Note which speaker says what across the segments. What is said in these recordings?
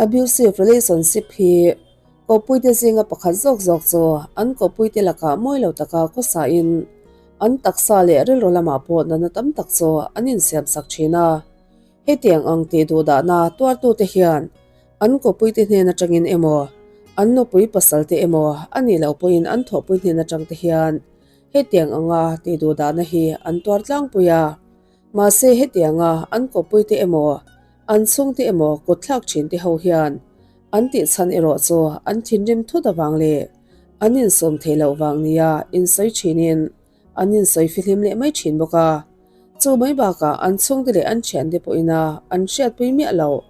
Speaker 1: Abusive relationship hi kawppuite zinga pakhat zawk zawk chu an kawppuite lakah mawi lo taka khawsain an taksa leh rilru lamah pawh natna tam tak chu an insiamsak thin a. Hetiang ang tih duhdahna tuartute hian an kawppuite hnen atangin emaw, an nupui pasalte emaw a nih loh pawhin an thawhpui hnen atangte hian hetiang anga tih duhdahna hi an tuar tlangpui a. Mahse hetianga an kawppuite emaw, an chhungte emaw kutthlak thinte ho hian an tihchhan erawh chu an thinrim thut avang leh an insawm theih loh vang nia insawi thinin an insawi fihlim leh mai thin bawk a. Chu mai bakah an chhungte leh an thiante pawhina an hriatpui miah loh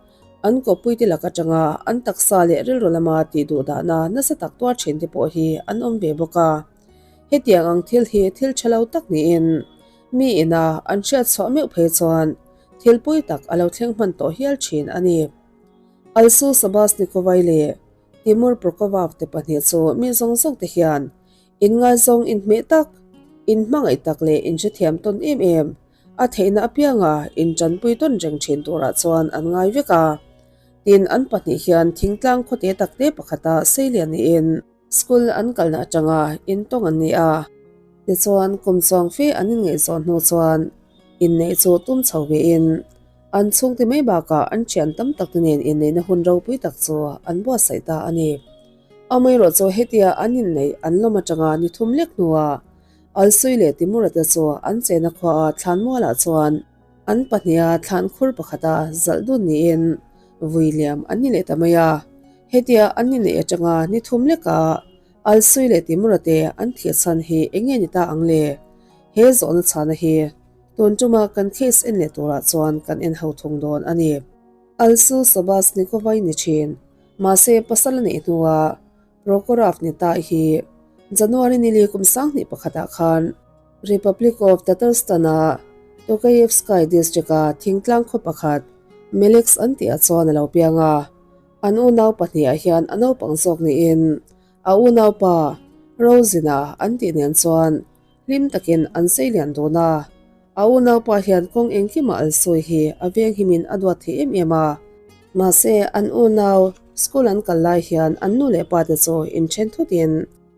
Speaker 1: an kawppuite lak atanga an taksa leh rilru lama tih duh dahna nasa tak tuar thinte pawh hi an awm ve bawk a. Hetiang ang thil hi thil tha lo tak niin mi ina an hriat chhuah meuh phei chuan thil pui tak a lo thleng hman tawh hial thin a ni. Alsu Sabasnikovai leh Timur Prokovav te pahnih chu mi zawng zawng te hian Inngaizawng inhmeh tak, inhmangaih tak leh inhrethiam tawn em em, a theihna apianga intanpui tawn reng thin turah chuan an ngai vek a. Tin, an pahnih hian thingtlang khawte takte pakhata seilian niin school an kalna atanga intawng an ni a. Tichuan, kum chuang fe an inngaihzawn hnu chuan inneih chu tum chho vein an chhungte mai bakah an thian tam takte nen inneihna hun ropui tak chu an buatsaih ta a ni. Amaherawh chu hetia an inneih an lawm atanga ni thum lek hnuah Alsui leh Timura te chu an chena khuaah thlanmualah chuan an pahniha thlan khur pakhata zalh dun niin vui liam an ni leh ta mai a. Hetia an inneih atanga ni thum lekah Alsui leh Timura te an thih chhan hi eng nge ni ta ang le? He zawhna chhana hi tun tuma kan case en leh turah chuan kan en ho thung dawn a ni. Alsu Sobasnikovai ni thin. Mahse, pasal a neih hnuah Prokhorov ni ta hi January nili kum sanghnih pakhatah khan Republic of Tatarstan-a Tokayevsky district-a thingtlang khaw pakhat Meleks an tihah chuan a lo piang a. An unau pahniha hian a naupang zawk niin a unaupa Rozina an tih nen chuan hlim takin an seilian dun a. A unaupa hian kawng engkimah an sawi hi a venghimin a duat thei em em a. Mahse, an unau school an kal lai hian an nu leh pate chu inthen thutin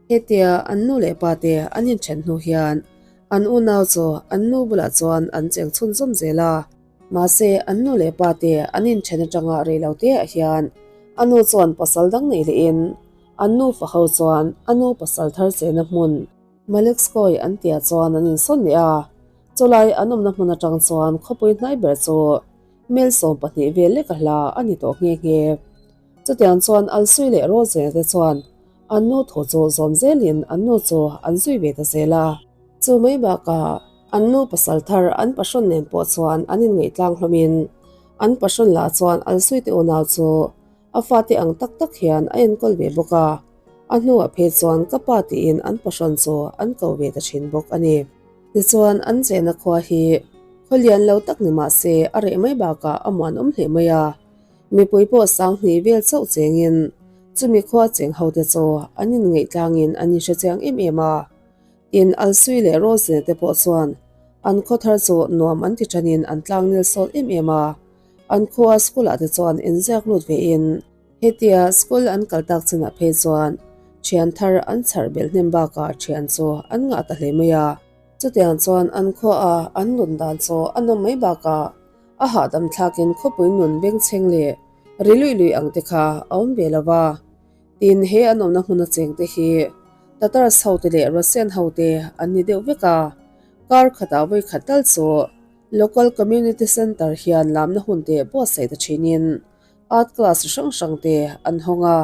Speaker 1: hetia an nu leh pate an inthen hnu hian an unau chu an nu bulah chuan an cheng chhunzawm zel a. Mahse, an nu leh pate an inthen atanga rei lo teah hian a nu chuan pasal dang nei lehin an nufa ho chuan a nu pasal thar chena hmun Malekskoy an tia chuan an insawn leh a, chulai an awmna hmun atang chuan khawpui hnai ber chu mel 12 vel lek a hla a ni tawh nghe nghe. Chutiang chuan Alsui leh Rosena te chuan an nu thu chu zawm zelin an nu chu an zui ve ta zel a. Chu mai bakah an nu pasal thar an pahrawn nen pawh chuan an inngaih tlang hlawmin an pahrawn lah chuan Alsui te unau chu A fate ang tak tak hian a enkawl ve bawk a, a hnuah phei chuan ka pa tiin an pahrawn chu an ko ve ta thin bawk a ni. Tichuan an chena khua hi khaw lian lo tak ni mah se a reh mai bakah a muanawm hle mai a, mipui pawh sang hnih vel chauh chengin chumi khua cheng hote chu an inngeih tlangin an inhre chiang em em a. Tin, Alsui leh Rosena te pawh chuan an khaw thar chu nuam an ti thanin an tlang nil sawt em em a. An khua school ah te chuan inziak lut ve in hetia school an kal tak chinah phei chuan thian thar an chharh belh hnem bakah thian chu an ngah ta hle mai a. Chutiang chuan an khua a an nun dan chu a nawm mai bakah a hahdam thlakin khawpui nun bengchheng leh ri luih luih ang te kha a awm ve lo va. Tin, he an awmna hmuna cheng te hi Tatars ho te leh Russian ho te an ni deuh vek a, kar khatah vawi khat tal chu Local Community Centre hian lamna hun te buatsaih ta thinin art class hrang hrang te an hawng a.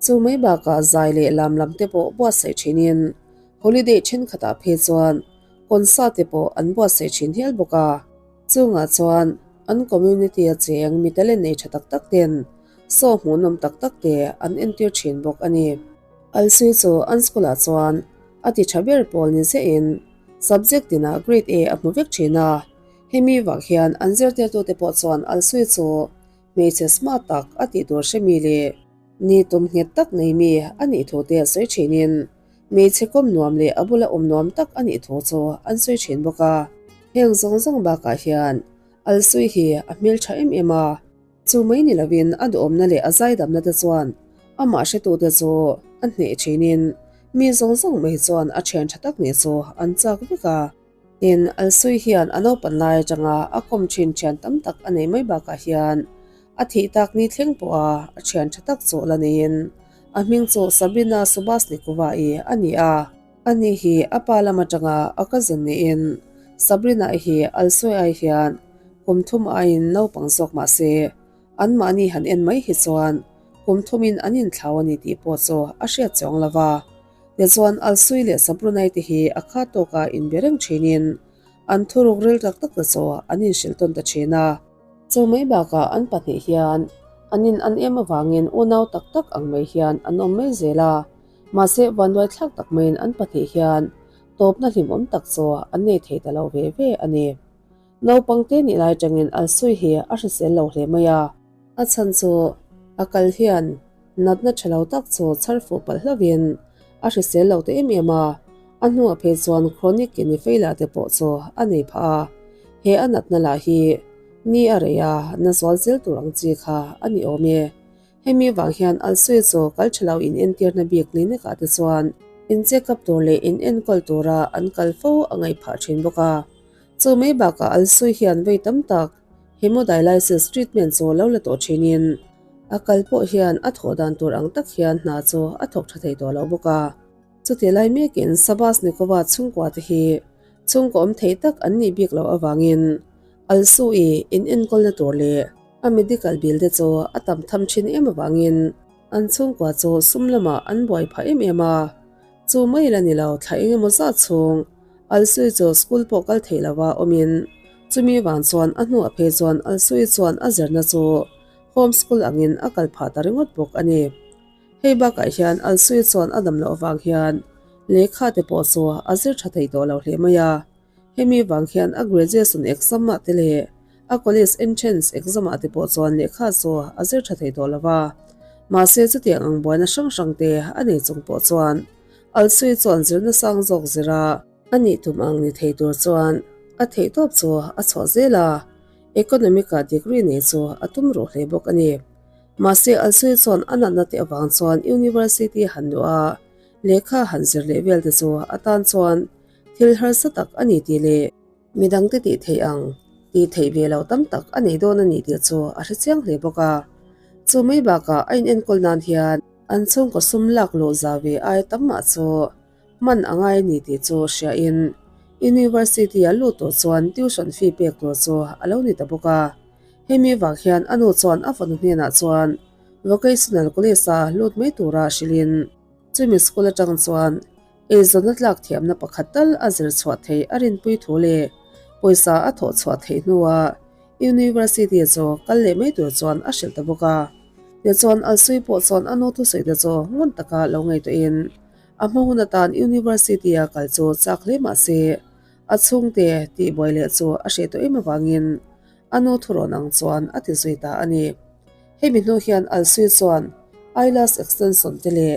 Speaker 1: Chu mai bakah zai leh lam lam te pawh buatsaih thinin holiday thenkhatah phei chuan concert te pawh an buatsaih thin hial bawk a. Chungah chuan an community a cheng mi talent nei tha tak tak ten saw hmuhnawm tak tak te an entir thin bawk a ni. Alsui chu an school ah chuan a ti tha ber pawl ni ziahin Subject tinah Grade A a hmu vek thin a, hemi vak hian an zirtirtute pawh chuan Alsui chu hmeichhe smart tak a tih tur hre mi leh ni tum nghet tak nei mi a nih thu te sawi thinin hmeichhe kawm nuam leh a bula awm nuam tak a nih thu chu an sawi thin bawk a. Heng zawng zawng bakah hian Alsui hi a hmeltha em em a. Chu mai ni lovin a duhawmna leh a zaidamna te chuan amah hretute chu a hneh thinin mi zawng zawng mai chuan a thian tha tak nih chu an chak vek a. Tin, Alsui hian a naupan lai atanga a kawm thin thian tam tak a nei mai bakah hian a thih tak ni thleng pawha a thian tha tak chu la neiin a hming chu Sabrina Subasnikova-i a ni a. Ani hi a pa lam atanga a cousin niin Sabrina-i hi Alsui ai hian kum thum aiin naupang zawk mah se, anmahni han en mai hi chuan kum thumin an inthlau a ni tih pawh chu a hriat chuang lo va. Tichuan Alsui leh Sabrunai te hi a kha tawka inbe reng thinin an thuruk ril tak tak te chu an inhrilh tawn ta thin a. Chu mai bakah an pahnih hian an in an em avangin unau tak tak ang mai hian an awm mai zel a, mahse vanduai thlak tak maiin an pahnih hian tawpna hlimawm tak chu an nei thei ta lo ve ve a ni. Naupangte nih lai atangin Alsui hi a hrisel lo hle mai a. A chhan chu a kal hian natna tha lo tak chu chhar fuh palh hlauhin a hrisel lo ta em em a, a hnuah phei chuan chronic kidney failure te pawh chu a nei phah a. He a natna lah hi ni a rei a, na zual zel tur ang chi kha a ni awm e. Hemi vang hian Alsui chu kal tha lo in entirna bik clinic ah te chuan in check up tur leh in enkawl tura an kal fo a ngaih phah thin bawk a. Chu mai bakah Alsui hian vei tam tak hemodialysis treatment chu lo la tawh thinin a kal pawh hian a thawh dan tur ang tak hian hna chu a thawk tha thei tawh lo bawk a. Chutih lai mekin Sabasnikova chhungkua te hi chhungkaw awm thei tak an nih bik loh avangin Alsui in enkawlna tur leh a medical bill te chu a tam tham thin em avangin an chhungkua chu sum lamah an buai phah em em a. Chu mai la ni lo thla eng emaw zat chhung Alsui chu school pawh kal theih lova awmin chumi vang chuan a hnuah phei chuan Alsui chuan a zirna chu home school angin a kal phah ta ringawt bawk a ni. Hei bakah hian Alsui chuan a dam loh avang hian lehkha te pawh chu a zir tha thei tawh lo hle mai a. Hemi vang hian a graduation exam ah te leh a college entrance exam ah te pawh chuan lehkha chu a zir tha thei tawh lo va. Mahse chutiang ang buaina hrang hrang te a nei chung pawh chuan Alsui chuan zirna sang zawk zir a, a nih tum ang ni thei tur chuan a theih tawp chu a chhuah zel a, economic ah degree nei chu a tum ruh hle bawk a ni. Mahse Alsui chuan a natna te avang chuan university han luh a, lehkha han zir leh vel te chu a tan chuan Thil harsa tak a ni tih leh midangte tih theih ang tih theih ve lo tam tak a nei dawn a ni tih chu a hre chiang hle bawk a. Chu mai bakah a inenkawl nan hian an chhungkaw sum lak luh za ve ai tam mah chu hman a ngai a ni tih chu hriain University-a lut tur chuan tuition fee pek tur chu a lo ni ta bawk a. Hemi vang hian a nu chuan a fanu hnenah chuan Vocational College-a lut mai tura hrilhin chumi school atang chuan Eizawnna tlak thiamna pakhat tal a zir chhuah theih a rinpui thu leh pawisa a thawh chhuah theih hnuah University chu kal leh mai tur chuan a hrilh ta bawk a. Tichuan Alsui pawh chuan a nu thusawi te chu ngun taka lo ngaihtuahin a hma hun atan University-a kal chu chak hle mah se a chhungte tihbuai leh chu a hreh tawh em avangin a nu thurawn ang chuan a ti zui ta a ni. Hemi hnu hian Alsui chuan eyelash extension te leh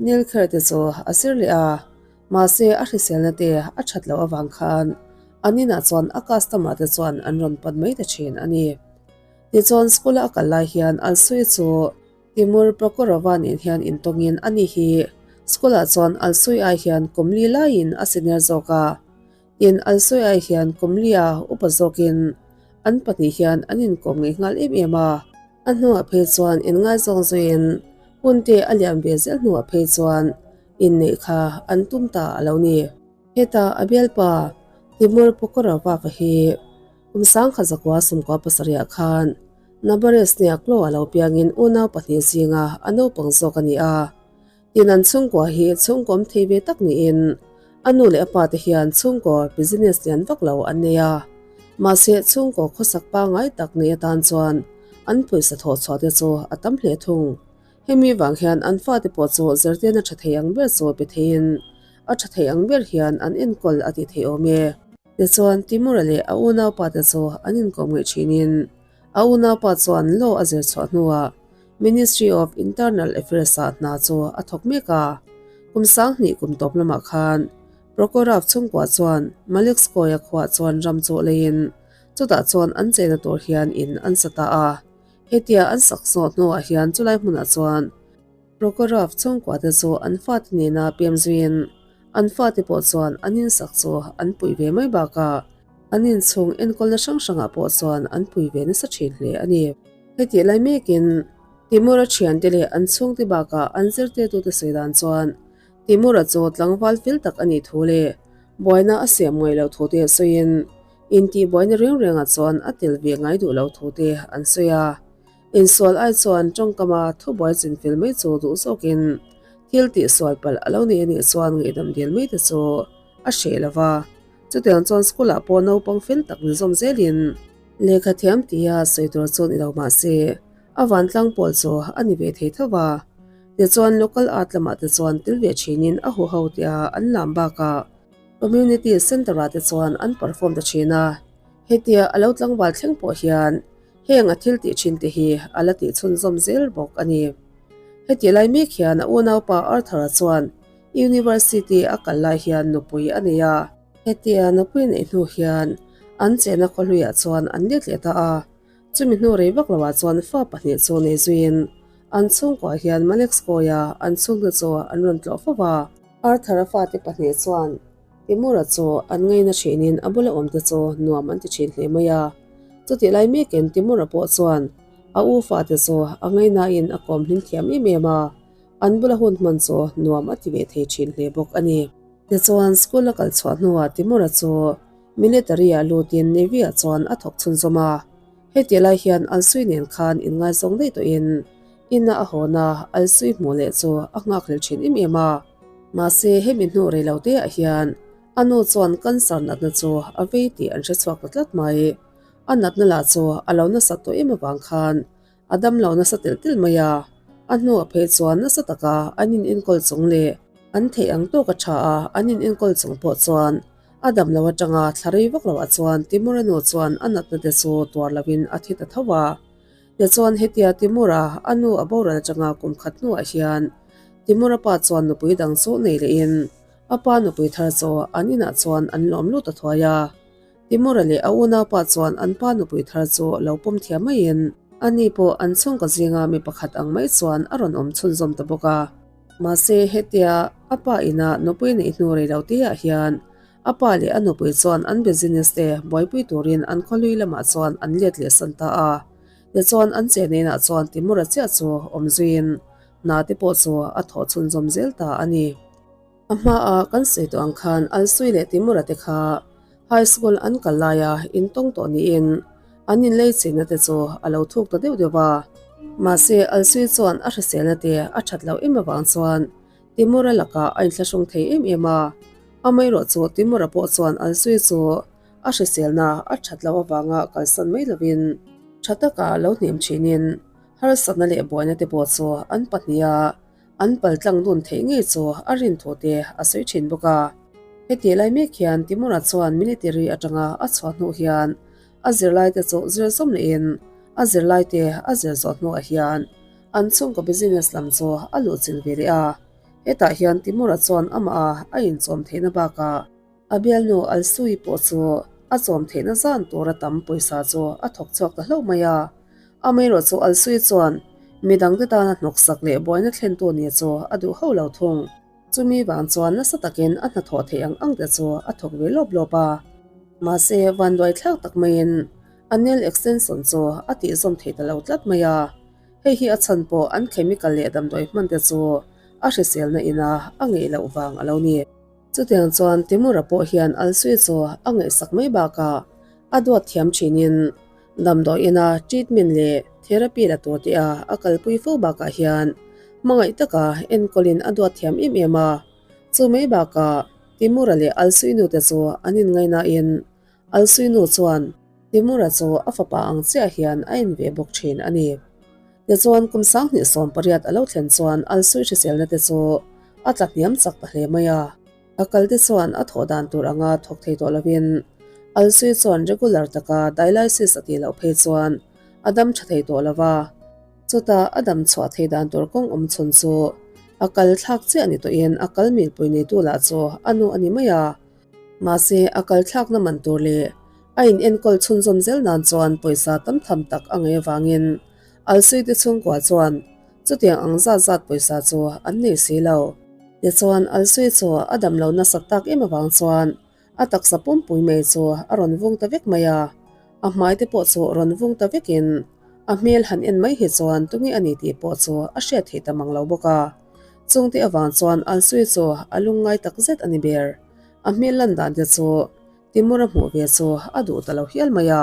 Speaker 1: Nilkher te chu a zir leh a, mahse a hriselna te a that loh avang khan an inah chuan a customer te chuan an rawn pan mai ta thin a ni. Tichuan school a a kal lai hian Alsui chu Timur Prokhorova nen hian intawngin a ni hi school ah chuan Alsui ai hian kum li laiin a senior zawk a, tin Alsui ai hian kum li a upa zawkin an pahnih hian an inkawm ngei nghal em em a. A hnuah phei chuan inngaizawng zuiin hunte a liam ve zel hnuah phei chuan inneih kha an tum ta a lo ni. Heta a bialpa Timur Pokorava hi kum sangkhat zakua sumkua pasarihah khan Naberezhnaya Klo a lo piangin unau pahnih zinga a naupang zawk a ni a. Tin an chhungkua hi chhungkaw awm thei ve tak niin a nu leh a pa te hian chhungkaw business lian vak lo an nei a. Mahse chhungkaw khawsak pangngai tak nei atan chuan an pawisa thawh chhuah te chu a tam hle thung. Hemi vang hian an fate pawh chu zirtirna tha thei ang ber chu pe theiin a tha thei ang ber hian an enkawl a ti thei awm e. Tichuan Timura leh a unaupa te chu an inkawm ngaih thinin A unaupa chuan law a zir chhuah hnuah Ministry of Internal Affairs-ah hna chu a thawk mek a. Kum sanghnih kum tawp lamah khan Prokhorov chhungkua chuan Malekskoye khuah chuan ram chu leiin chutah chuan an cheina tur hian in an sa ta a. Hetia an sak zawh hnuah hian chulai hmunah chuan Prokhorov chhungkua te chu an fate nena pem zuiin an fate pawh chuan an insak chu an puih ve mai bakah an inchhung enkawlna hrang hrangah pawh chuan an pui ve nasa thin hle a ni. Hetih lai mekin Timur-a thiante leh an chhungte bakah an zirtirtute sawi dan chuan Timur-a chu tlangval fel tak a nih thu leh buaina a siam ngaih loh thu te sawiin intihbuaina reng rengah chuan a tel ve ngai duh lo thu te an sawi a. Insual ai chuan tawngkama thubuai chinfel mai chu duh zawkin thil tihsual palh a lo nei a nih chuan ngaihdam dil mai te chu a hreh lo va. Chutiang chuan school-ah pawh naupang fel tak ni zawm zelin lehkha thiam tia sawi tur chu ni lo mah se a vantlang pawl chu a ni ve thei tho va. Tichuan local art lamah te chuan tel ve thinin a huho tia an lam bakah community centre-ah te chuan an perform ta thin a. Hetia a lo tlangval thleng pawh hian Heng a thil tih thin te hi a la tih chhunzawm zel bawk a ni. Heti lai mek hian a unaupa Arthur-a chuan University a kal lai hian nupui a nei a. Hetia nupui neih hnu hian an chenna khawhluiah chuan an let leh ta a. Chumi hnu rei vak loah chuan fa pahnih chu nei zuiin an chhungkuah hian Malekskoy-a an chhungte chu an rawn tlawh fo va. Arthur-a fate pahnih chuan Timura chu an ngaina thinin a bula awmte chu nuam an ti thin hle mai a. Chutih lai mekin Timura pawh chuan a u fate chu a ngainain a kawm hlim thiam em em a, an bula hun hman chu nuam a ti ve thei thin hle bawk a ni. Tichuan school a kal chhuah hnuah Timura chu military-ah lutin Navy-ah chuan a thawk chhunzawm a. Heti lai hian Alsui nen khan inngaizawng daih tawhin ina a hawna Alsui hmuh leh chu a nghakhlel thin em em a. Mahse, hemi hnu rei lo teah hian a nu chuan cancer natna chu a vei tih an hre chhuak ta tlat mai. A natna lah chu a lo nasat tawh em avang khan a dam lo nasa telh telh mai a. A hnuah phei chuan nasa taka an in enkawl chung leh an theih ang tawk a tha a, an in enkawl chung pawh chuan a dam lo atanga thla rei vak loah chuan Timura nu chuan a natna te chu tuar loin a thi ta tho a. Tichuan hetia Timura a nu a boral atanga kum khat hnuah hian Timura pa chuan nupui dang chu nei lehin a pa nupui thar chu an inah chuan an lawm lut a thuai a. Timura leh a unaupa chuan an pa nupui thar chu lo pawm thiam maiin ani pawh an chhungkaw zinga mi pakhat ang mai chuan a rawn awm chhunzawm ta bawk a. Mahse hetia a pa inah nupui neih hnu rei lo teah hian A pa leh a nupui chuan an business te buaipui turin an khawhlui lamah chuan an let leh san ta a. Tichuan an cheneinah chuan Timura chiah chu awm zuiin hna te pawh chu a thawh chhunzawm zel ta a ni. A hmaa kan sawi tawh ang khan Alsui leh Timura te kha high school an kal laia intawng tawh niin an inlei chenna te chu a lo thuk ta deuh deuh a. Mahse Alsui chuan a hriselna te a that loh em avang chuan Timura lakah a inthlahrung thei em em a. Amaherawh chu Timura pawh chuan Alsui chu a hriselna a that loh avanga kalsan mai lovin tha taka lo hnem thinin harsatna leh buaina te pawh chu an pahniha an paltlang dun theih ngei chu a rin thu te a sawi thin bawk a. Heti lai mek hian Timura chuan military atanga a chhuah hnu hian a zirlaite chu zir zawm lehin a zirlaite a zir zawh hnuah hian an chhungkaw business lam chu a luhchilh ve leh a. Hetah hian Timura chuan amah a inchawm theihna bakah a bialnu Alsui pawh chu a chawm theihna zan tura tam pawisa chu a thawk chhuak ta hlauh mai a. Amaherawh chu Alsui chuan midangte tana hnawksak leh buaina thlentu nih chu a duh hauh lo thung. Chumi vang chuan nasa takin a hnathawh theih ang ang te chu a thawk ve lawp lawp a. Mahse, vanduai thlak tak maiin a nail extension chu a tihzawm thei ta lo tlat mai a. Hei hi a chhan pawh an chemical leh damdawi hman te chu a hriselna ina a ngeih loh vang a lo ni. Chutiang chuan Timura pawh hian Alsui chu a ngaihsak mai bakah a duat thiam thinin damdawi ina treatment leh therapy la tur te a a kalpui fo bakah hian hmangaih taka enkawlin a duat thiam em em a. Chu mai bakah Timura leh Alsui nu te chu an inngaihnain Alsuinu chuan Timura chu a fapa ang chiah hian a en ve bawk thin a ni. Tichuan kum 2018 a lo thlen chuan Alsui hriselna te chu a tla hniam chak ta hle mai a. A kal te chuan a thawh dan tur anga thawk thei tawh lovin Alsui chuan regular taka dialysis a tih loh phei chuan a dam tha thei tawh lo va. Chutah a dam chhuah thei dan tur kawng awm chhun chu a kal thlak chiah ni tawhin a kal milpui neitu lah chu a nu a ni mai a. Mahse, a kal thlakna man tur leh a in enkawl chhunzawm zel nan chuan pawisa tam tham tak a ngei avangin Alsuite chhungkua chuan chutiang ang zat zat pawisa chu an nei si lo. Tichuan, Alsui chu a dam lo nasat tak em avang chuan a taksa pumpui mai chu a rawn vung ta vek mai a, a hmai te pawh chu rawn vung ta vekin a hmel han en mai hi chuan tunge a ni tih pawh chu a hriat theih ta mang lo bawk a. Chungte avang chuan Alsui chu a lungngai tak zet a ni ber. A hmel lan dan te chu Timur a hmuh ve chu a duh ta lo hial mai a.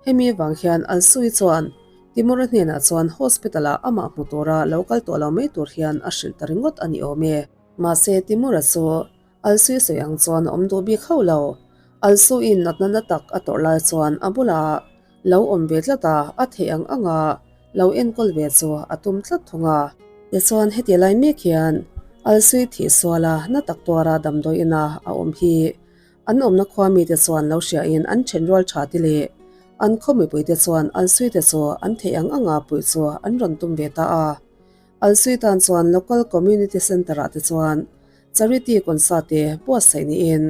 Speaker 1: Hemi avang hian Alsui chuan Timur-a hnenah chuan hospital-ah amah hmu tura lo kal tawh lo mai tur hian a hrilh ta ringawt a ni awm e. Mahse Timur-a chu Alsui sawi ang chuan a awm duh bik hauh lo. Alsuiin natna na tak a tawrh lai chuan a bulah lo awm ve tlat a, a theih ang anga lo enkawl ve chu a tum tlat thung a. Tichuan heti lai mek hian Alsui thih suala na tak tuara damdawi ina a awm hi An awmna khua mite chuan lo hriain an thenrual tha te leh an khaw mipuite chuan Alsuite chu an theih ang anga puih chu an rawn tum ve ta a. Alsui tan chuan Local Community Centre ah te chuan Charity concert te buatsaih niin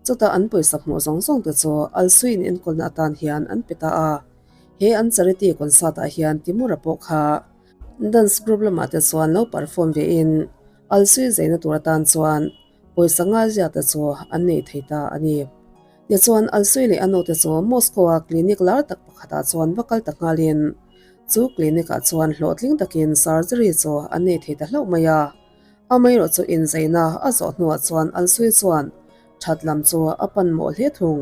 Speaker 1: chutah an pawisa hmuh zawng zawng te chu Alsui in enkawlna atan hian an pe ta a. He an Charity concert ah hian Timura pawh kha dance group lamah te chuan lo perform ve in Alsui zeina tur atan chuan Pawisa ngaizia te chu an nei thei ta a ni. Tichuan, Alsui leh a nute chu Moscow-a clinic lar tak pakhatah chuan va kal ta nghalin, chu clinic-ah chuan hlawhtling takin surgery chu an nei thei ta hlauh mai a. Amaherawh chu inzaina a zawh hnuah chuan Alsui chuan that lam chu a pan mawh hle thung.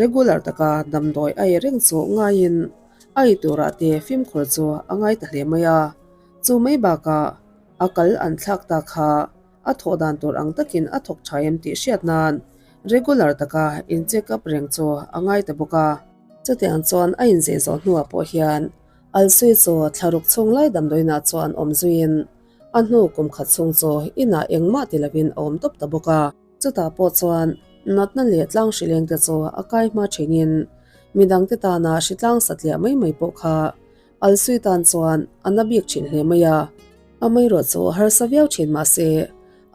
Speaker 1: Regular taka damdawi a ei reng chu ngaiin a ei turah te fimkhur chu a ngai ta hle mai a. Chu mai bakah a kal an thlak ta kha A thawh dan tur ang takin a thawk tha em tih hriat nan regular taka in check up reng chu a ngai ta bawk a. Chutiang chuan a inzei zawh hnuah pawh hian Alsui chu thlaruk chhung lai damdawiinah chuan awm zuiin a hnu kum khat chhung chu inah engmah ti lovin a awm tawp ta bawk a. Chutah pawh chuan natna leh tlang hrileng te chu a kai hma thinin midangte tana hritlang satliah mai mai pawh kha Alsui tan chuan a na bik thin hle mai a. Amaherawh chu harsa viau thin mah se,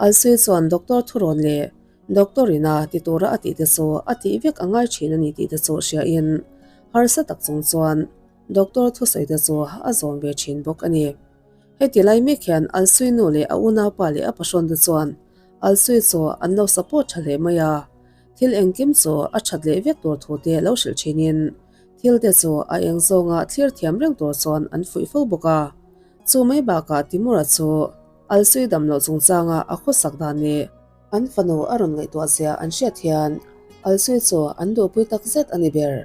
Speaker 1: Alsui chuan doctor thurawn leh doctor ina ti tura a tih te chu a tih vek a ngai thin a ni tih te chu hriain harsa tak chung chuan doctor thusawi te chu a zawm ve thin bawk a ni. Heti lai mek hian Alsui nu leh a unaupa leh a pahrawn te chuan Alsui chu an lo support tha hle mai a, thil engkim chu a that leh vek tur thu te lo hrilh thinin thil te chu a eng zawnga thlir thiam reng tur chuan an fuih fo bawk a. Chu mai bakah Timura chu Alsui dam loh chungchanga a khawsak dan leh an fanu a rawn ngaihtuah zia an hriat hian Alsui chu an duhpui tak zet a ni ber.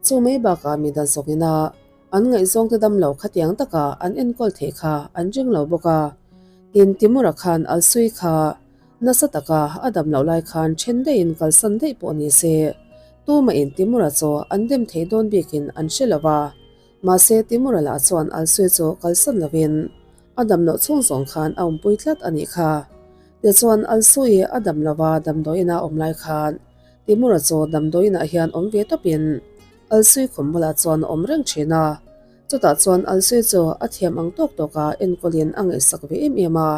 Speaker 1: Chu mai bakah mi dan zawkina an ngaihzawngte dam lo khatiang taka an enkawl theih kha an ring lo bawk a. Tin, Timura khan Alsui kha nasa taka a dam loh lai khan then daihin kalsan daih pawh ni se, tumahin Timura chu an dem thei dawn bikin an hre lo va. Mahse, Timura lah chuan Alsui chu kalsan lovin a dam loh chhung zawng khan a awmpui tlat a nih kha. Tichuan, Alsui a dam lova damdawiin a awm lai khan Timura chu damdawiinah hian awm ve tawpin Alsui khum bulah chuan a awm reng thin a. Chutah chuan Alsui chu a thiam ang tawk tawka enkawlin a ngaihsak ve em em a.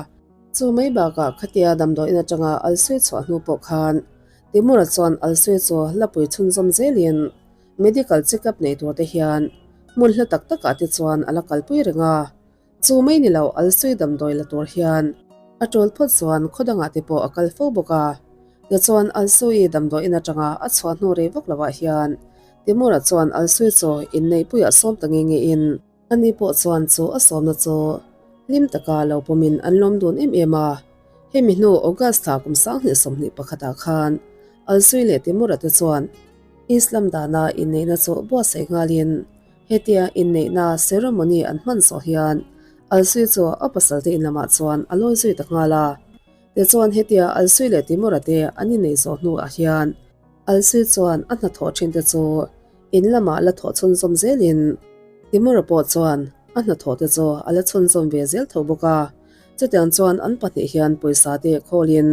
Speaker 1: Chu mai bakah khatia damdawiin atanga Alsui chhuah hnu pawh khan Timura chuan Alsui chu lapui chhunzawm zelin Medical check up nei tur te hian hmun hla tak takah te chuan a la kalpui reng a, chu mai ni lo Alsui damdawi la tur hian a tul phawt chuan khaw dangah te pawh a kal fo bawk a. Tichuan Alsui damdawiin atanga a chhuah hnu rei vak lovah hian Timur-a chuan Alsui chu inneihpuiah sawm ta nge nge in, Ani pawh chuan chu a sawmna chu hlim taka lo pawmin an lawm dun em em a. Hemi hnu August thla kum 2021 pakhatah khan Alsui leh Timura te chuan Islam dana inneihna chu buatsaih nghalin hetia inneihna ceremony an hman zawh hian Alsui chu a pasalte in lamah chuan a lawi zui ta nghal a. Tichuan hetia Alsui leh Timura te an inneih zawh hnuah hian Alsui chuan a hnathawh thinte chu In lamah la thawh chhunzawm zelin Timura pawh chuan a hnathawh te chu a la chhunzawm ve zel tho bawk a. Chutiang chuan an pahnih hian pawisa te khawlin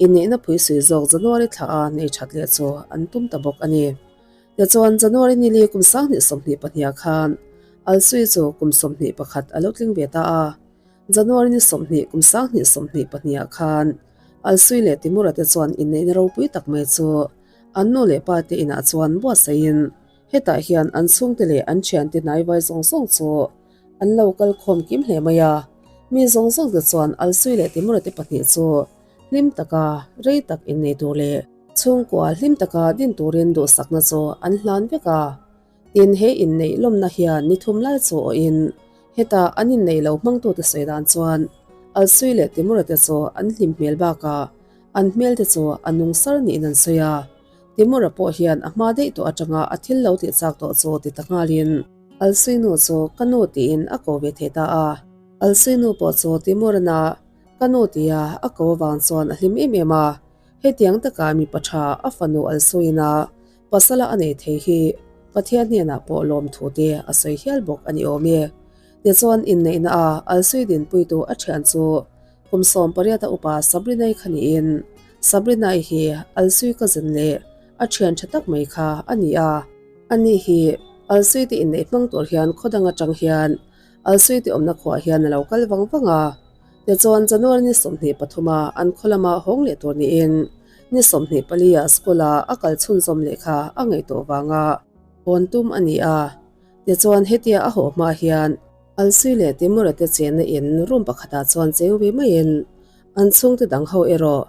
Speaker 1: inneihna phuisui zawk January thla a nei that leh chu an tum ta bawk a ni. Tichuan January nili kum 2022 ah khan Alsui chu kum 21 a lo tling ve ta a. January ni 20 kum 2022 ah khan Alsui leh Timura te chuan inneihna ropui tak mai chu An nu leh pa te inah chuan buatsaihin hetah hian an chhungte leh an thiante hnaivai zawng zawng chu An lo kal khawm kim hle mai a, mi zawng zawng te chuan Alsui leh Timura te pahnih chu hlim taka rei tak innei tur leh chhungkua hlim taka din turin duhsakna chu an hlan vek a. Tin, he inneih lawmna hian ni thum lai chu awhin heta an inneih lo hmangtute sawi dan chuan Alsui leh Timura te chu an hlim hmel bakah an hmel te chu a nung sar niin an sawi a. Timura pawh hian a hma daih tawh atanga a thil lo tih chak tawh chu ti ta nghalin Alsui nu chu ka nu tiin a ko ve thei ta a. Alsui nu pawh chu Timurana ka nu tia a ko avang chuan a hlim em em a. Hetiang taka mipa tha a fanu Alsuiina pasala a nei thei hi Pathian hnenah pawh lawmthu te a sawi hial bawk a ni awm e. Tichuan inneihna a Alsui dinpuitu a thian chu Kum 18 a upa Sabrina-i kha niin, Sabrina-i hi Alsui cousin leh a thian tha tak mai kha a ni a. Ani hi Alsui te inneih hmang tur hian khaw dang atang hian Alsui te awmna khuah hian a lo kal vang vang a. Tichuan January ni 23 a an khaw lama hawng leh tur niin ni 24 ah school a a kal chhunzawm leh kha a ngaihtuah vanga hawn tum a ni a. Tichuan hetia a haw hma hian Alsui leh Timura te chenna in room pakhatah chuan cheng ve maiin an chhungte dang ho erawh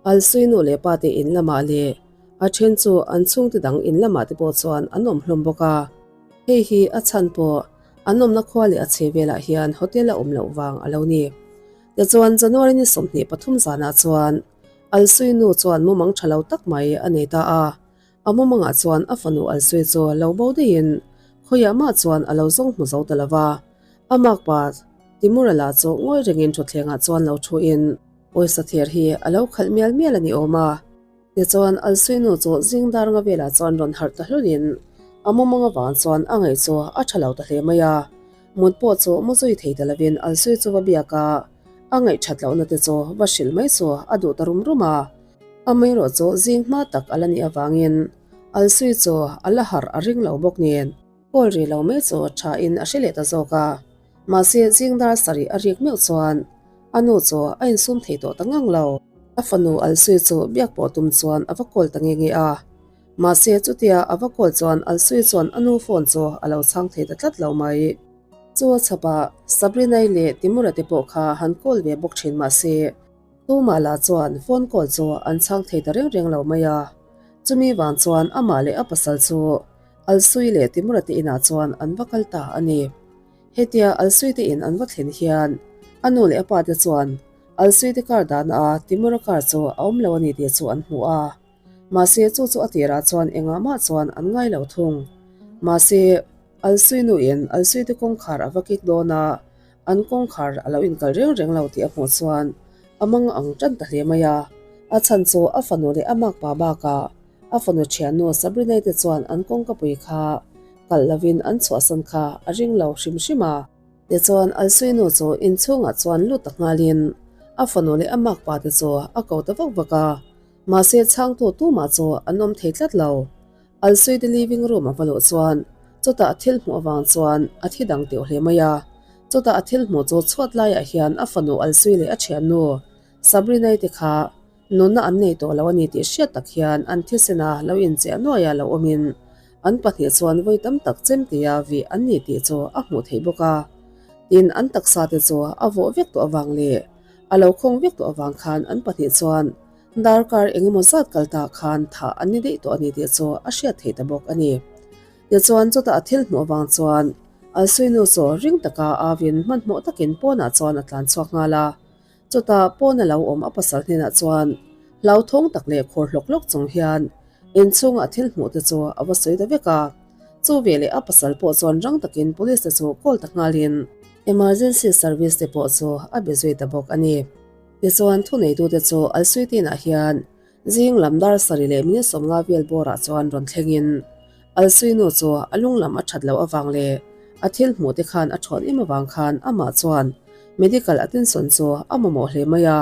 Speaker 1: Alsui nu leh pa te in lamah leh a then chu an chhungte dang in lamah te pawh chuan an awm hlawm bawk a. Hei hi a chhan pawh an awmna khua leh a chhe velah hian hotel a awm loh vang a lo ni. Tichuan January ni 23 zanah chuan Alsui nu chuan mumang tha lo tak mai a nei ta a. A mumangah chuan a fanu Alsui chu lo bo daihin khawiah mah chuan a lo zawng hmu zo ta lo va. A makpa Timurala chu ngawi rengin thutthlengah chuan lo thuin pawisa thir hi a lo khalh mial mial a ni awm a. Tichuan Alsui nu chu zing dar nga velah chuan rawn harh ta hlulhin a mumang avang chuan a ngaih chu a tha lo ta hle mai a. Mut pawh chu mu zui thei ta lovin Alsui chu va biak a, a ngaih that lohna te chu va hrilh mai chu a duh ta rum rum a. Amaherawh chu zing hma tak a la nih avangin Alsui chu a la harh a ring lo bawk nen kawl ri lo mai chu tha in a hre leh ta zawk a. Mahse zing dar sarih a rik meuh chuan a nu chu a insum thei tawh ta ngang lo. A fanu Alsui chu biak pawh tum chuan a va kawl ta nge nge a. Mahse chutia a va kawl chuan Alsui chuan a nu phone chu a lo chhang thei ta tlat lo mai. Chu a chhapah Sabrina-i leh Timura te pawh kha han kawl ve bawk thin mahse, Tumah lah chuan phone call chu an chhang thei ta reng reng lo mai a. Chumi vang chuan amah leh a pasal chu Alsui leh Timura te inah chuan an va kal ta a ni. Hetia Alsui te in an va thlen hian a nu leh a pa te chuan Alsui te car dahna a Timura car chu a awm lo a ni tih chu an hmu a. Mahse chu chu a tirah chuan engah mah chuan an ngai lo thung. Mahse Alsui nu in Alsui te kawngkhar a va kik dawn a, An kawngkhar a lo inkal reng reng lo tih a hmuh chuan a mang ang tan ta hle mai a. A chhan chu a fanu leh a makpa bakah a fanu thiannu Sabrina-i te chuan an kawngkapui kha kalh lovin an chhuahsan kha a ring lo hrim hrim a. Tichuan Alsuinu chu inchhungah chuan lut ta nghalin a fanu leh a makpa te chu a ko ta vak vak a. Mahse chhangtu tumah chu an awm thei tlat lo. Alsuite living room a va luh chuan chutah a thil hmuh avang chuan a thi dang teuh hle mai a. Chutah a thil hmuh chu chhuat laiah hian a fanu Alsui leh a thiannu Sabrina-i te kha nunna an nei tawh lo a ni tih hriat tak hian an thisena lo inchiah nuaia lo awmin an pahnih chuan vawi tam tak chemtia vih an ni tih chu a hmuh theih bawk a. Tin, an taksa te chu a vawh vek tawh avang leh a lo khawng vek tawh avang khan an pahnih chuan Darkar engemaw zat kal tah khan thah an ni daih tawh a ni tih chu a hriat theih ta bawk a ni. Tichuan chutah a thil hmuh avang chuan Alsuinu chu ring taka avin hmanhmawh takin pawnah chuan a tlan chhuak nghal a. Chutah pawna lo awm a pasal hnenah chuan hlauthawng tak leh khur hlawk hlawk chung hian inchhunga a thil hmuh te chu a va sawi ta vek a. Chu veleh a pasal pawh chuan rang takin police te chu call ta nghalin emergency service te pawh chu a be zui ta bawk a ni. Tichuan, thuneitute chu Alsuitinah hian zing lam dar sarih leh minute 50 vel bawrah chuan rawn thlengin Alsuinu chu a lung lam a that loh avang leh a thil hmuh te khan a thawn em avang khan amah chuan medical attention chu a mamawh hle mai a.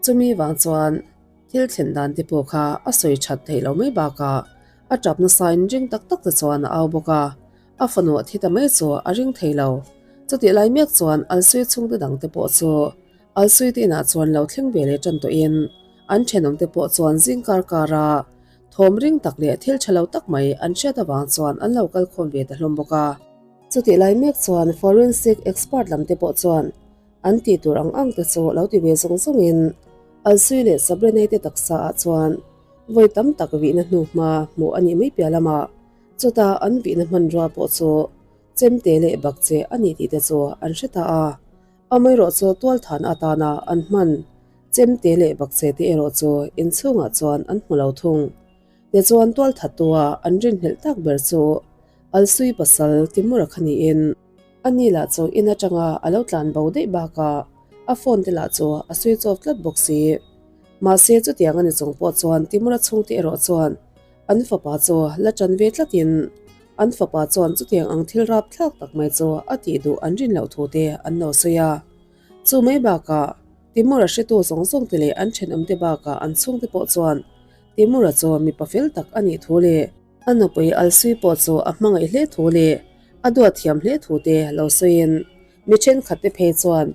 Speaker 1: Chumi vang chuan thil thlen dan te pawh kha a sawi that theih loh mai bakah a tap nasain ring tak tak te chuan a au bawk a. A fanu a thi ta mai chu a ring thei lo. Chutih lai mek chuan Alsui chhungte dang te pawh chu Alsuite inah chuan lo thleng ve leh tan tawhin an thenawmte pawh chuan zing kar kara thawm ring tak leh thil tha lo tak mai an hriat avang chuan an lo kal khawm ve ta hlawm bawk a. Chutih lai mek chuan forensic expert lam te pawh chuan an tih tur ang ang te chu lo ti ve zawng zawngin Alsui leh Sabrenei te taksa ah chuan vawi tam tak vihna hnuhma hmuh a nih mai piah lamah chuta an vihna hmanrua pawh chu chemte leh bakcheh a ni tih te chu an hre ta a. Amaherawh chu tualthan atana an hman chemte leh bakcheh te erawh chu inchhungah chuan an hmu lo thung. Tichuan tualthattua an rinhlelh tak ber chu Alsui pasal Timura kha niin a ni lah chu in atanga a lo tlan bo daih bakah a phone te lah chu a switch off tlat bawk si. Mahse chutiang a ni chung pawh chuan Timura chhungte erawh chuan an fapa chu la tan ve tlatin an fapa chuan chutiang ang thil rap thlak tak mai chu a tih duh an rin loh thu te an lo sawi a. Chu mai bakah Timura hretu zawng zawng te leh an thenawmte bakah an chhungte pawh chuan Timura chu mipa fel tak a nih thu leh a nupui Alsui pawh chu a hmangaih hle thu leh a duat thiam hle thu te lo sawiin mi thenkhat te phei chuan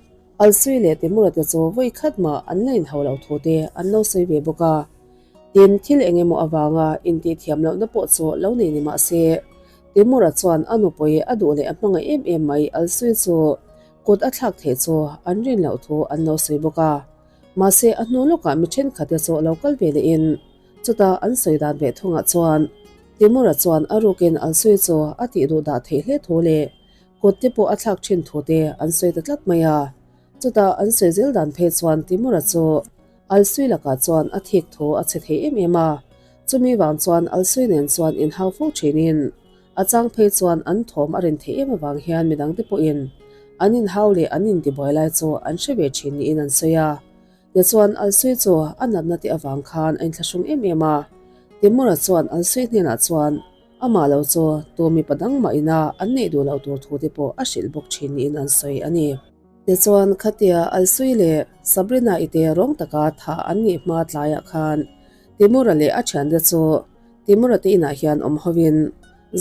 Speaker 1: Alsui leh Timura te chu vawi khat mah an la inhau lo thu te an lo sawi ve bawk a. Tin, thil eng emaw avanga intih thiam lohna pawh chu lo nei ni mah se, Timura chuan a nupui a duh leh a hmangaih em em mai Alsui chu kut a thlak theih chu an rin loh thu an lo sawi bawk a. Mahse, a hnu lawkah mi thenkhatte chu lo kal ve lehin chutah an sawi dan ve thungah chuan Timura chuan a rukin Alsui chu a tih duh dah theih hle thu leh kut te pawh a thlak thin thu te an sawi ta tlat mai a. Chutah an sawi zel dan phei chuan Timura chu Alsui lakah chuan a thik thu a chhe thei em em a. Chumi vang chuan Alsui nen chuan inhau fo thinin A chang phei chuan an thawm a rin theih em avang hian midangte pawhin an inhau leh an intibuai lai chu an hre ve thin niin an sawi a. Tichuan Alsui chu a natna te avang khan a inthlahrung em em a. Timura chuan Alsui hnenah chuan amah lo chu tu mipa dang mah ina an neih duh loh tur thu te pawh a hrilh bawk thin niin an sawi a ni. Tichuan khatia Alsui leh Sabrina i te rawng taka thah an nih hma tlaiah khan Timura leh a thiante chu Timura te inah hian awm hovin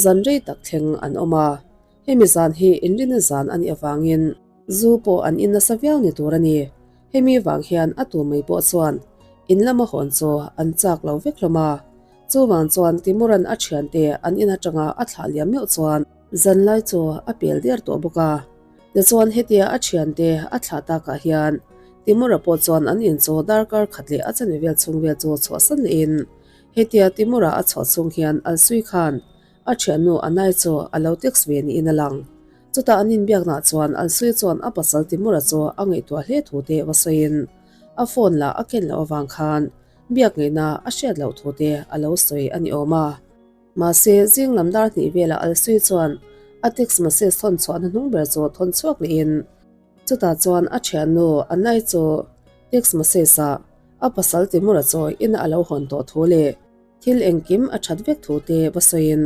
Speaker 1: zan rei tak thleng an awm a, hemi zan hi inrinna zan a nih avangin zu pawh an in nasa viau ni tur a ni. Hemi vang hian a tu mai pawh chuan in lama hawn chu an chak lo vek hlawm a, chuvang chuan Timura'n a thiante an in atanga a thlah liam meuh chuan zan lai chu a pel der tawh bawk a. Tichuan hetia a thiante a thlah takah hian Timura pawh chuan an in chu darkar khat leh a chanve vel chhung vel chu chhuahsan lehin Hetia Timura a chhuah chhung hian Alsui khan a thiannu Anai chu a lo text ve niin a lang. Chutah an inbiaknah chuan Alsui chuan a pasal Timura chu a ngaihtuah hle thu te va sawiin a phone lah a ken loh avang khan biak ngaihna a hriat loh thu te a lo sawi a ni awm a. Mahse, zing lam dar hnih velah Alsui chuan a text message thawn chhuahna hnung ber chu thawn chhuak lehin chutah chuan a thiannu Anai chu text message ah A pasal Timura chaw ina a lo hawn tawh thu leh thil engkim a that vek thu te va sawiin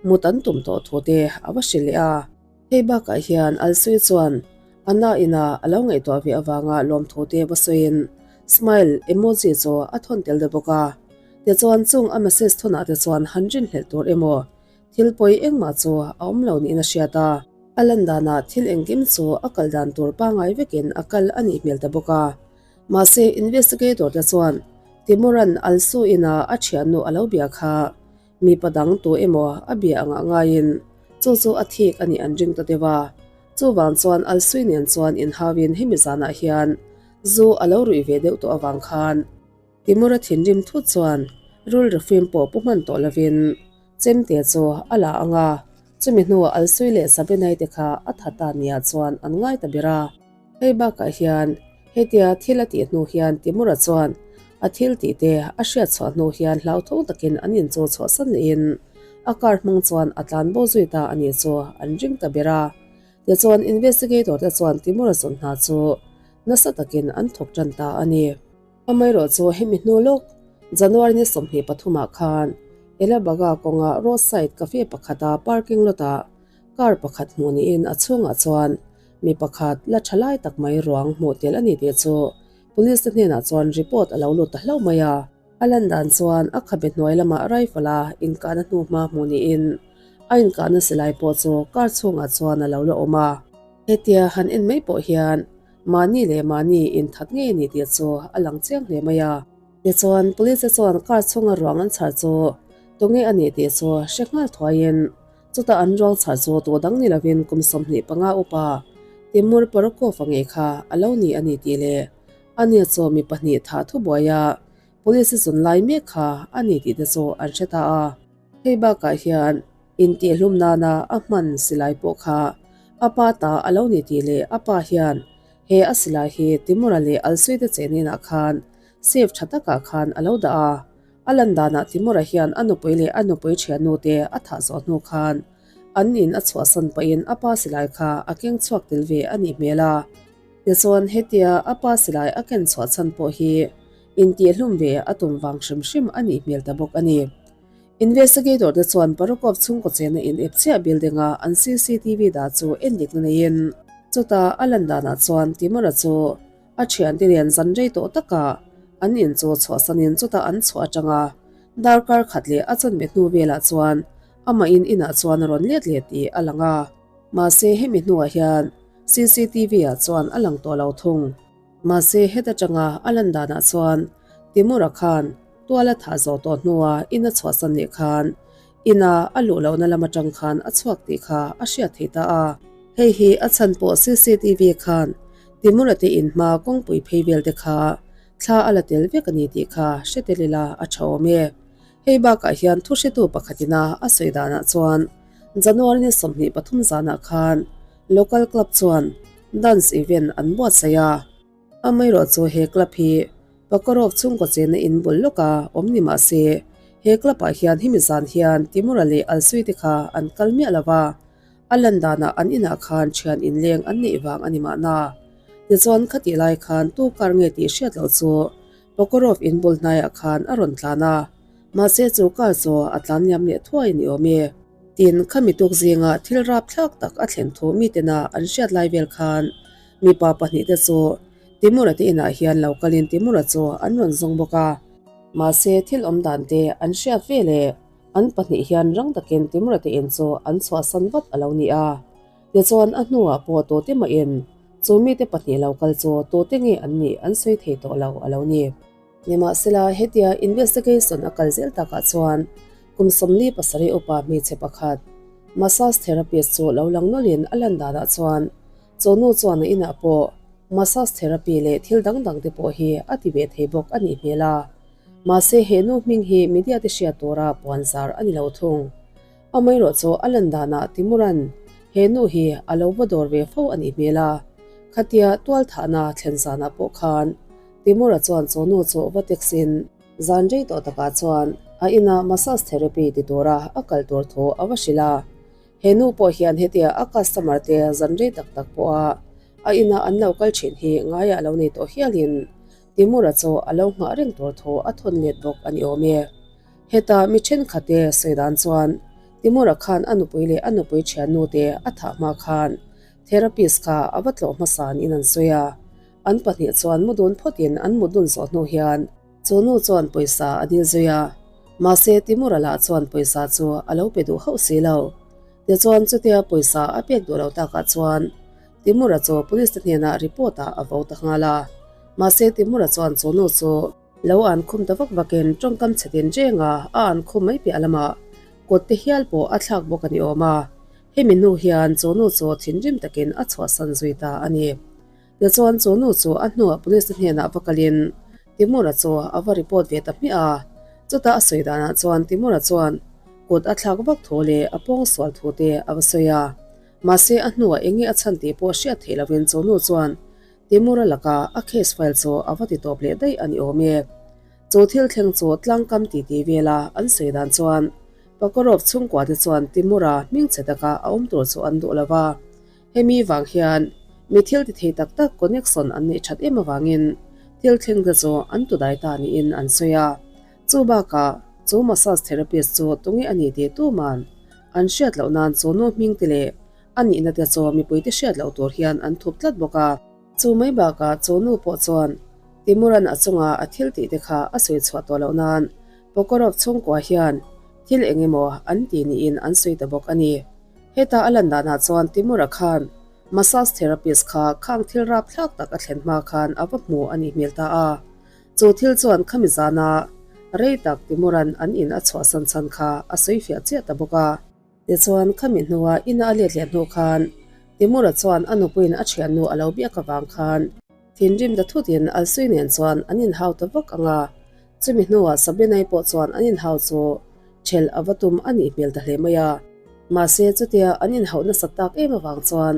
Speaker 1: mut an tum tawh thu te a va hrilh leh a. Hei bakah hian Alsui chuan a na ina a lo ngaihtuah ve avanga lawm thu te va sawiin smile emoji chu a thawn tel deuh bawk a. Tichuan chung a message thawnah te chuan han rinhlelh tur emaw thil pawi engmah chu a awm lo niin a hriat a. A lan danah thil engkim chu a kal dan tur pangngai vekin a kal a nih hmel ta bawk a. Mahse, investigator te chuan Timuran Alsu ina a thiannu a lo bia kha mipa dang tu emaw a bia angah ngaiin chu chu a thik a nih an ring ta deuh a. Chuvang chuan Alsui nen chuan inhauin hemi zanah hian zu a lo ruih ve deuh tawh avang khan Timura thinrim thut chuan rul fim pawh pu hman tawh lovin chemte chu a la ang a, chumi hnuah Alsui leh Sabinai te kha a tha ta nia chuan an ngai ta ber a. Hei bakah hian hetia thil a tih hnu hian Timura chuan a thil tih te a hriat chhuah hnu hian hlauthawng takin an inchaw chhuahsan lehin a car hmang chuan a tlan bo zui ta a nih chu an ring ta ber a. Tichuan investigator te chuan Timura zawn hna chu nasa takin an thawk tan ta a ni. Amaherawh chu hemi hnu lawk January ni 23 ah khan Elabaga kawnga roadside cafe pakhata parking lot ah car pakhat hmuh niin a chhungah chuan Mi pakhat la tha lai tak mai ruang hmuh tel a ni tih chu Police te hnenah chuan report a lo lut ta hlauh mai a. A lan dan chuan a khabe hnuai lamah rifle a inkahna hnu hma hmuh niin a inkahna silai pawh chu car chhungah chuan a lo la awm a. Hetia han en mai pawh hian mahni leh mahni inthat ngei a ni tih chu a lang chiang hle mai a. Tichuan Police te chuan car chhunga ruang an chhar chu tunge a nih tih chu hre nghal thuaiin. Chutah an ruang chhar chu tu dang ni lovin kum 25 upa Timur Porokov-a ngei kha a lo ni a ni tih leh a nia chu mi pahnih thah thubuaia Police zun lai mek kha a ni tih te chu an hre ta a. Hei bakah hian Intihhlum nana a hman silai pawh kha a pa ta a lo ni tih leh a pa hian he a silai hi Timura leh Alsuite cheninah khan safe tha takah khan a lo dah a. A lan danah Timura hian a nupui leh a nupui thiannu te a thah zawh hnu khan an in a chhuahsan pahin a pa silai kha a keng chhuak tel ve a nih hmel a. Tichuan hetia a pa silai a ken chhuah chhan pawh hi intihhlum ve a tum vang hrim hrim a nih hmel ta bawk a ni. Investigator te chuan Parukov chhungkaw chena in ep chiah building a an cctv dah chu en dikna neiin chutah a lan danah chuan Timura chu a thiante nen zan rei tawh takah an in chu chhuahsanin chutah an chhuah atanga darkar khat leh a chanve hnu velah chuan amah in inah chuan a rawn let leh tih a lang a. Mahse hemi hnuah hian cctv ah chuan a lang tawh lo thung. Mahse heta tanga a lan danah chuan Timura khan tual a thah zawh tawh hnua in a chhuahsan leh khan ina a luh lohna lam atang khan a chhuak tih kha a hriat theih ta a. Hei hi a chhan pawh cctv khan Timura te in hma kawngpui phei vel te kha thla a la tel vek a ni tih kha hre tel ila a tha awm e. Hei bakah hian thuhretu pakhatina a sawi danah chuan January ni 23 zanah khan Local club chuan dance event an buatsaih a, amaherawh chu he club hi Pakarov chhungkaw chenna in bul lawka awm ni mah se, he club ah hian hemi zan hian Timura leh Alsui te kha an kal miah lo va, a lan danah an inah khan thian inleng an neih vang a ni mahna. Tichuan khatih lai khan tu kar nge tih hriat loh chu Pakarov in bul hnaiah khan a rawn tlan a, mahse chu car chu a tlan liam leh thuai ni awm e. Tin, khami tuk zinga thil rapthlak tak a thlen thu mitena an hriat lai vel khan mipa pahnihte chu Timura te inah hian lo kalin Timura chu an rawn zawng bawk a. Mahse, thil awm dan te an hriat ve leh an pahnih hian rang takin Timura te in chu an chhuahsan vat a lo ni a. Tichuan, a hnuah pawh tute mahin chu mite pahnih lo kal chu tute nge an nih an sawi thei tawh lo a lo ni. Nimahsela, hetia investigation a kal zel takah chuan kum 47 upa hmeichhe pakhat, massage therapist chu lo lang nawlhin a lan danah chuan chawhnu chuan a inah pawh massage therapy leh thil dang dang te pawh hi a ti ve thei bawk a nih hmel a. Mahse, he nu hming hi media te hriat tura puan zar a ni lo thung. Amaherawh chu a lan danah Timuran he nu hi a lo va dawr ve fo a nih hmel a, khatia tualthahna thlen zanah pawh khan Timura chuan chu nu chu va text in zan rei tawh takah chuan a inah massage therapy ti tura a kal tur thu a va hrilh a. He nu pawh hian hetia a customer te zan rei tak tak pawha a inah an lo kal thin hi ngaiah lo nei tawh hialin Timura chu a lo nghah reng tur thu a thawn let bawk a ni awm e. Heta mi thenkhatte sawi dan chuan Timura khan a nupui leh a nupui thiannu te a thah hma khan therapist kha a va tlawh hmasa niin an sawi a. An pahnih chuan mu dun phawtin an mut dun zawh hnu hian chu nu chuan pawisa a dil zui a. Mahse Timura lah chuan pawisa chu a lo pe duh hauh si lo. Tichuan chutia pawisa a pek duh lo takah chuan Timura chu police te hnenah report ah a vo ta nghal a. Mahse Timura chuan chu nu chu Lo an khum ta vak vakin tawngkam chhe tin reng a, a an khum mai piah lamah kut te hial pawh a thlak bawk a ni awm a. Hemi hnu hian chu nu chu thinrim takin a chhuahsan zui ta a ni. Tichuan chu nu chu a hnuah police te hnenah va kalin Timur-a chu a va report ve ta hmiah a. Chutah a sawi danah chuan Timur-a chuan kut a thlak vak thu leh a pawngsual thu te a va sawi a. Mahse a hnuah eng nge a chhan tih pawh hriat theih lovin chu nu chuan Timur-a laka a case file chu a va ti tawp leh daih a ni awm e. Chu thil thleng chu tlangkam titi vela an sawi dan chuan Pakorov chhungkua te chuan Timur-a hmingchhe taka a awm tur chu an duh lo va. Hemi vang hian mi thil ti thei tak tak connection an neih that em avangin thil thleng te chu an tu dai ta niin an sawi a. Chu bakah chu massage therapist chu tunge a ni tih tuman an hriat loh nan chu nu hming te leh A nihna te chu mipuite hriat loh tur hian an thup tlat bawk a. Chu mai bakah chu nu pawh chuan Timuran a chunga a thil tih te kha a sawi chhuah tawh loh nan Pokorov chhungkua hian thil eng emaw an ti niin an sawi ta bawk a ni. Heta a lan danah chuan Timura khan massage therapist kha khang thil rapthlak tak a thlen hma khan a va hmu a nih hmel ta a. Chu thil chuan khami zana rei tak Timuran an in a chhuahsan chhan kha a sawi fiah chiah ta bawk a. Tichuan, khami hnua ina a let leh hnu khan Timur-a chuan a nupuiin a thiannu a lo biak avang khan thinrim ta thutin Alsui nen chuan an inhau ta vak ang a. Chumi hnuah Sabrina-i pawh chuan an inhau chu ṭhelh a va tum a nih hmel ta hle mai a. Mahse, chutia an inhauh nasat tak em avang chuan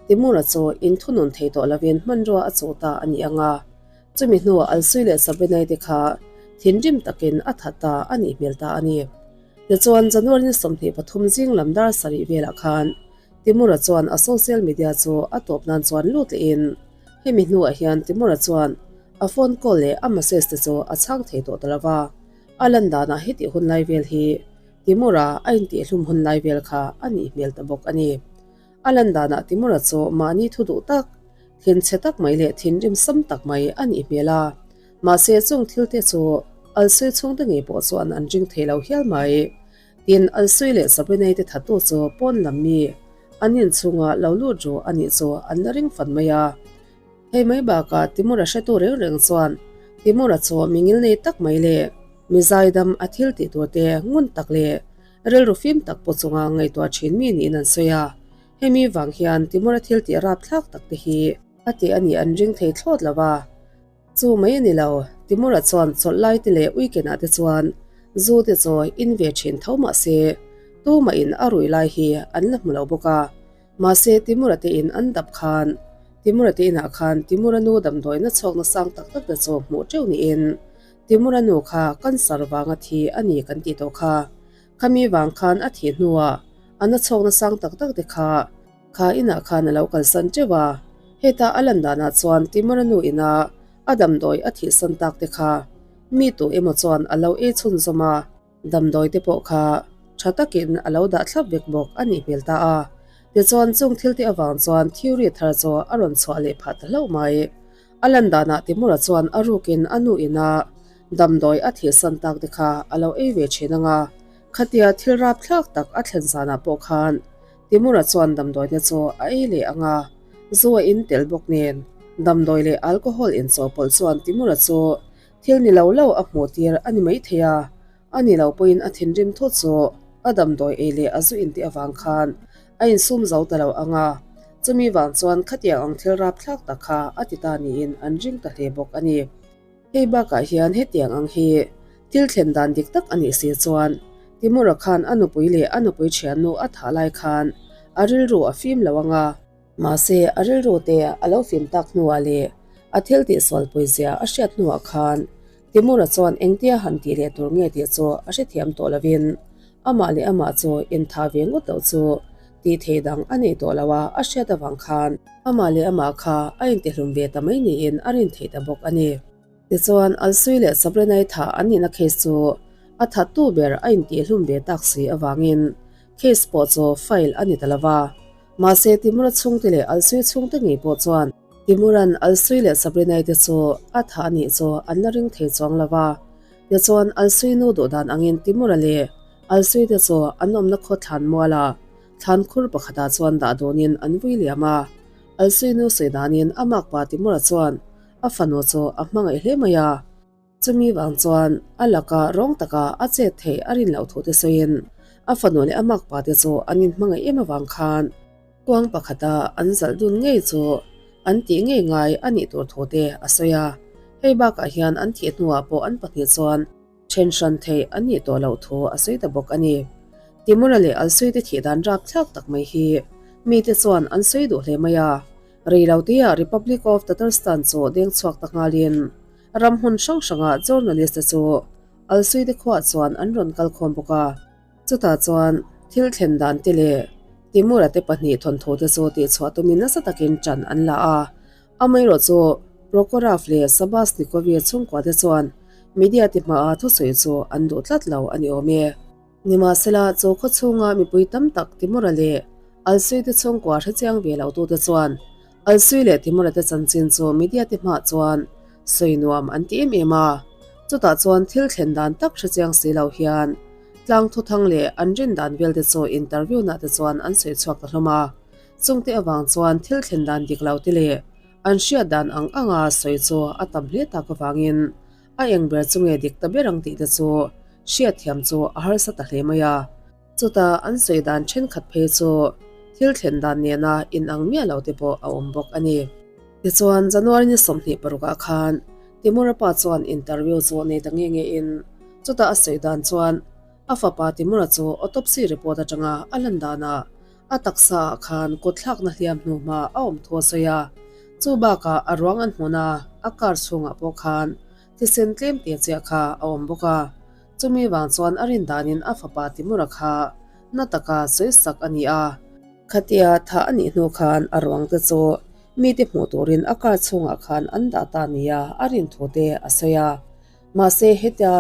Speaker 1: Timur-a chu inthunun thei tawh lovin hmanrua a chuh ta a ni ang a. Chumi hnuah Alsui leh Sabrina-i te kha thinrim takin a that ta a nih hmel ta a ni. Tichuan, January ni 23 zing lam dar sarih velah khan Timur-a chuan a social media chu a tawp nan chuan lut lehin hemi hnuah hian Timur-a chuan a phone call leh a message te chu a chhang thei tawh ta lo va. A lan danah hetih hun lai vel hi Timur-a a intihhlum hun lai vel kha a nih hmel ta bawk a ni. A lan danah Timur-a chu mahni thu duh tak, thinchhe tak mai leh thinrim sam tak mai a nih hmel a. Mahse chung thil te chu Alsui chhungte ngei pawh chuan an ring thei lo hial mai. Tin, Alsui leh Sabrinei te thattu chu pawn lam mi an inchhunga lo lut ru a nih chu an la ring fan mai a. Hei mai bakah Timur-a hretu reng reng chuan Timur-a chu mi ngilnei tak mai leh mi zaidam a thil tih tur te ngun tak leh rilru fim tak pawh chunga ngaihtuah thin mi niin an sawi a. Hemi vang hian Timur-a thil tih rapthlak tak te hi a tih a nih an ring thei thlawt lo a. Chu mai a ni lo, Timur-a chuan chawlh lai te leh weekend ah te chuan zu te chaw in ve thin tho mah se tumah in a rui lai hi an la hmu lo bawk a. Mahse Timur-a te in an dap khan Timur-a te inah khan Timur-a nu damdawiina chhuakna sang tak tak te chu hmuh teuh niin Timur-a nu kha cancer vanga thi a ni kan tih tawh kha. Khami vang khan a thih hnuah a na chhuakna sang tak tak te kha Kha inah khan a lo kalsan teuh a, heta a lan danah chuan Timur-a nu ina a damdawi a thihsan tak te kha mi tu emaw chuan a lo ei chhunzawm a, damdawi te pawh kha tha takin a lo dah thlap vek bawk a nih hmel ta a. Tichuan chung thil te avang chuan theory thar chu a rawn chhuah leh phah ta hlauh mai. A lan danah Timur-a chuan a rukin a nu ina damdawi a thihsan tak te kha a lo ei ve thin ang a, khatia thil rapthlak tak a thlen zanah pawh khan Timur-a chuan damdawi te chu a ei leh ang a, zu a in tel bawk nen. Damdawi leh alcohol inchawhpawlh chuan Timur-a chu thil ni lo lo a hmuh tir a ni maithei a, a ni lo pawhin a thinrim thut chu a damdawi ei leh a zu intih avang khan a insum zo ta lo ang a, chumi vang chuan khatiang ang thil rapthlak tak kha a ti ta niin an ring ta hle bawk a ni. Hei bakah hian hetiang ang hi thil thlen dan dik tak a nih si chuan Timur-a khan a nupui leh a nupui thiannu a thah lai khan a rilru a fim lo ang a. Mahse a rilru te a lo fim tak hnuah leh a thil tihsualpui zia a hriat hnuah khan Timur-a chuan engtia han tih leh tur nge tih chu a hrethiam tawh lovin amah leh amah chu inthah ve ngawt loh chu tih thei dang a nei tawh lo a, a hriat avang khan amah leh amah kha a intihlum ve ta mai niin a rin theih ta bawk a ni. Tichuan, Alsui leh Sabrenai thah an nihna case chu a thattu ber a intihlum ve tak si avangin case pawh chu file a ni ta lo va. Mahse, Timura chhungte leh Alsui chhungte ngei pawh chuan Timuran Alsui leh Sabrenai te chu a thah a nih chu an la ring thei chuang lo va. Tichuan, Alsui nu duh dan angin Timura leh Alsui te chu an awmna khaw thlan muala thlan khur pakhatah chuan dah dawnin an vui liam a. Alsui nu sawi danin a makpa Timura chuan a fanu chu a hmangaih hle mai a. Chumi vang chuan a laka rawng taka a chet theih a rin loh thu te sawiin a fanu leh a makpa te chu an inhmangaih em avang khan kuang pakhata an zalh dun ngei chu an tih ngei ngai a nih tur thu te a sawi a. Hei bakah hian an thih hnuah pawh an pahnih chuan Then hran theih an nih tawh loh thu a sawi ta bawk a ni. Timura leh Alsui te thih dan rapthlak tak mai hi mite chuan an sawi duh hle mai a. Reiloteah Republic of Tatarstan chu deng chhuak ta nghalin ram hmun hrang hrangah journalist te chu Alsui te khuaah chuan an rawn kal khawm bawk a. Chutah chuan thil thlen dan te leh Timura te pahnih thawnthu te chu tihchhuah tumin nasa takin ṭan an la a. Amaherawh chu Prokhorov leh Sabasnikovi chhungkua te chuan media ti hmaa thusawi chu an duh tlat lo a ni awm e. Nimahsela, chu khaw chhunga mipui tam tak Timura leh Alsui te chhungkua hrechiang ve lo tute chuan Alsui leh Timura te chanchin chu media te hmaah chuan sawi nuam an ti em em a. Chutah chuan thil thlen dan tak hrechiang si lo hian tlang thuthang leh an rin dan vel te chu interview nah te chuan an sawi chhuak ta hlawm a. Chungte avang chuan thil thlen dan dik lo te leh an hriat dan ang anga sawi chu a tam hle tak avangin a eng ber chu nge dik ta ber ang tih te chu hriatthiam chu a harsa ta hle mai a. Chutah an sawi dan thenkhat phei chu thil thlen dan nena inang miah lo te pawh a awm bawk a ni. Tichuan, January ni 26 ah khan Timura pa chuan interview chu nei ta nge nge in chutah a sawi dan chuan a fapa Timura chu autopsy report atanga a lan danah a taksa ah khan kut thlakna hliam hnu hma a awm thu a sawi a. Chu bakah a ruang an hmun a, a car chhungah pawh khan thisen tlem te chiah kha a awm bawk a. Chumi vang chuan a rin danin a fapa Timura kha na taka sawi sak a ni a. Khatia thah a nih hnu khan a ruang te chu mite hmuh turin a car chhungah khan an dah ta nia a rin thu te a sawi a. Mahse hetia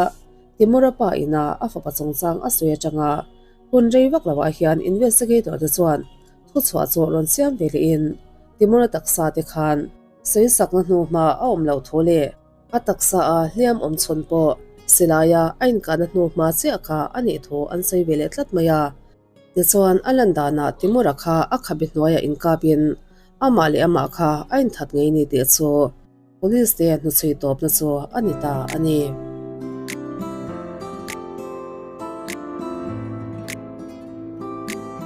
Speaker 1: Timura pa ina a fapa chungchang a sawi atanga hun rei vak loah hian investigator te chuan thuchhuah chu rawn siam ve lehin Timura taksa te khan sawisakna hnu hma a awm loh thu leh A taksa a hliam awm chhawn pawh silaia a inkahna hnu hma chiah kha a nih thu an sawi ve leh tlat mai a. Tichuan, a lan danah Timura kha a khabe hnuaiah inkapin amah leh amah kha a inthat ngei ni tih chu Police te hnuchhui tawpna chu a ni ta a ni.